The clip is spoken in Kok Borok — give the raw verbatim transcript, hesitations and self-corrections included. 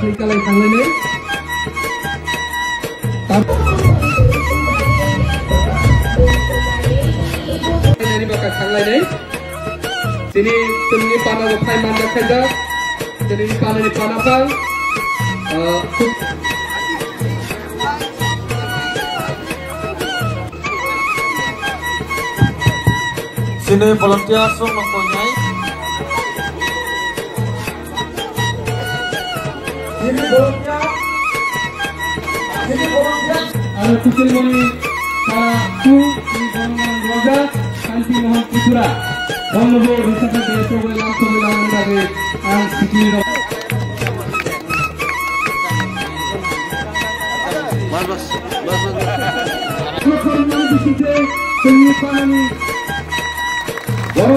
Kalai thanglainai. Tam- Nani baka thanglainai. Tini tongni pana bo phai manja khaijak. Tini panani pana phang. Ah, Sini volunteer song nang konyai. Sini volunteer. Sini volunteer. Aro kuchilmani para tu ni Bonoman Roja, Santi Mohan Tripura. Bonobo Risaka Deso Welam Somilam Mundari, ang sikiri rok. Bas, bas, bas, bas. Jokhon mani bisingtwi tongwi phanani borok